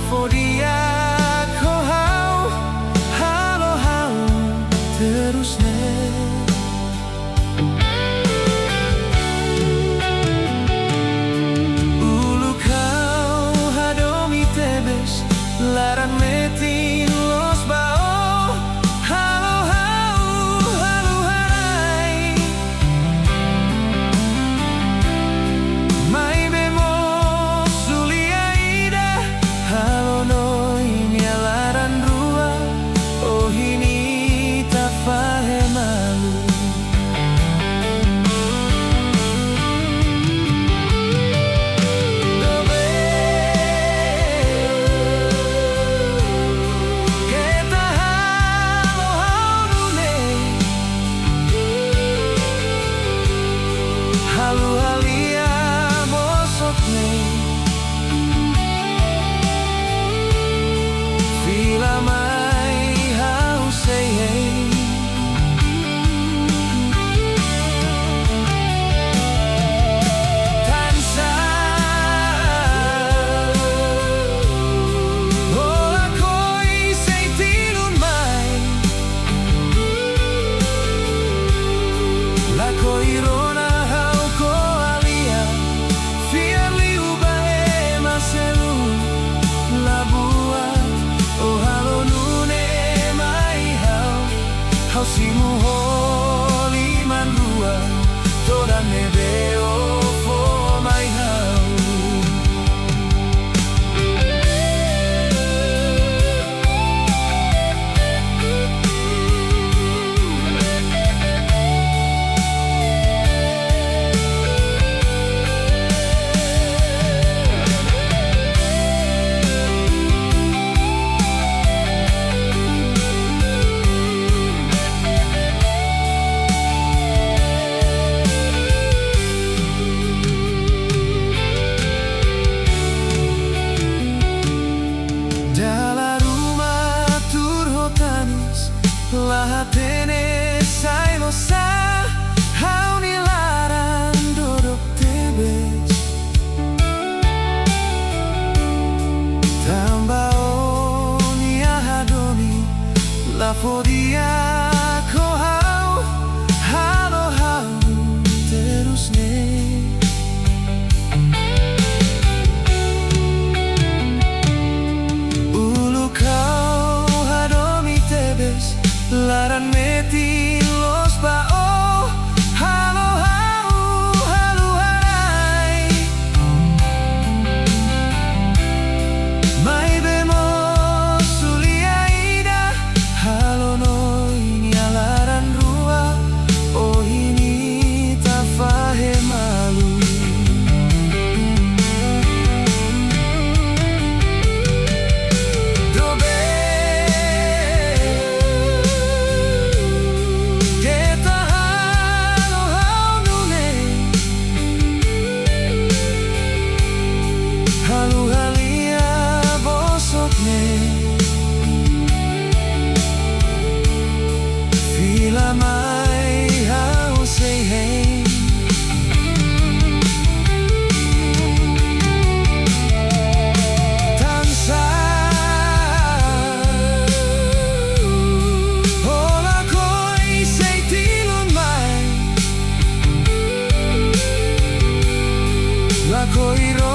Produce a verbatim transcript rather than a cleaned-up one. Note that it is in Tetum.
Fó di'ak ho ha'u, halo ha'u terus ne'e. Uluk ha'u hadomi tebes, laran metin loos ba ó, halo ha'u haluha rai. Maibé mosu lia ida, halo no nia laran rua, ohin ita fahe malu. Doben, keta halo ha'u nune'e. Haluha lia bosok ne'e. Fila mai ha'u sei hein. Tansá ó lakohi sei tilun mai. Lakohi rona ha'u ko'alia, fiar liu ba ema seluk. La buat ó halo nune'e mai ha'u, ha'u simu ho liman rua todan ne'ebé ó fó mai ha'u. Dala ruma tuur ho tanis, la hatene sai loos sá, ha'u-nia laran dodok tebes. Tanba ó-nia hadomi, la fó di'ak ho ha'u, halo ha'u terus ne'e. Uluk ha'u hadomi tebes, laran metin loos ba ó, halo ha'u haluha rai. Maibé mosu lia ida, halo no nia laran rua, ohin ita fahe malu. Doben, keta halo ha'u nune'e. Haluha lia bosok ne'e. Fila mai ha'u sei hein. Tansá ó lakohi sei tilun mai. Lakohi ro